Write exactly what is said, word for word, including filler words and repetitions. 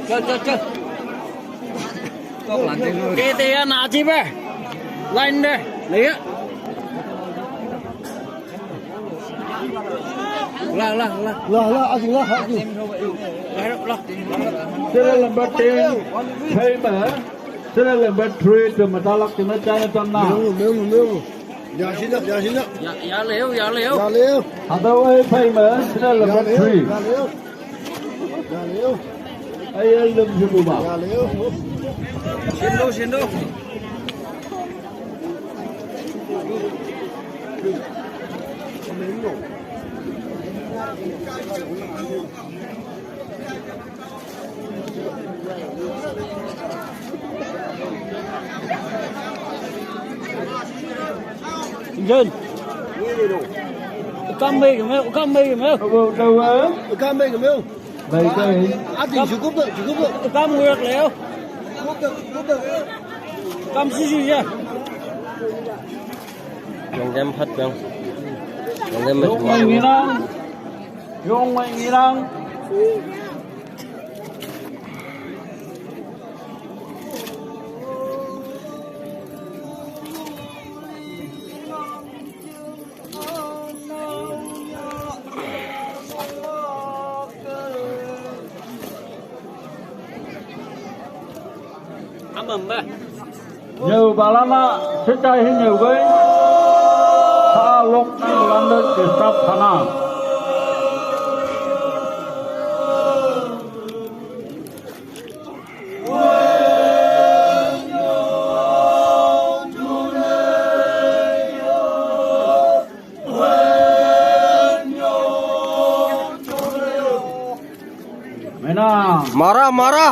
Chal, chal, chal. Kê tê a na chi ba. Line de. Lê a. La, la, la. La, la, a chi la, a chi. Serial number ten, Famous. Serial number three, Tơm Mă Ta Lăk, Tơm Mă Chai, Tơm Na. Meu, meu, meu. Ya, xin lăk, ya, xin lăk. Ya, ya, lêu, ya, lêu. Ya, lêu. Hă tâu ơi, Famous, serial number three. Ya, lêu. Ya, lêu. Ơi, ơi, lưng, lưng, lưng. Ya, lêu. Xin đô, xin đô. Jun. Kam mê kì mêu, kam mê kì mêu. Đâu, đâu, đâu, ờ? Kam mê kì mêu. Đây, đây. Á, tỉnh Trung Quốc vậy, Trung Quốc vậy. Kam nguyệt lêu. Quốc tịch, quốc tịch. Kam sư sư ya. Yang game phát yang. Yang game Yung may ngilang. Yung may ngilang. Ñu ba lăn nă, sĭt chai hĭn ñu gơi. Sa lôk nă lăn đơ̆ kơ săp hơnă. Mara, mara.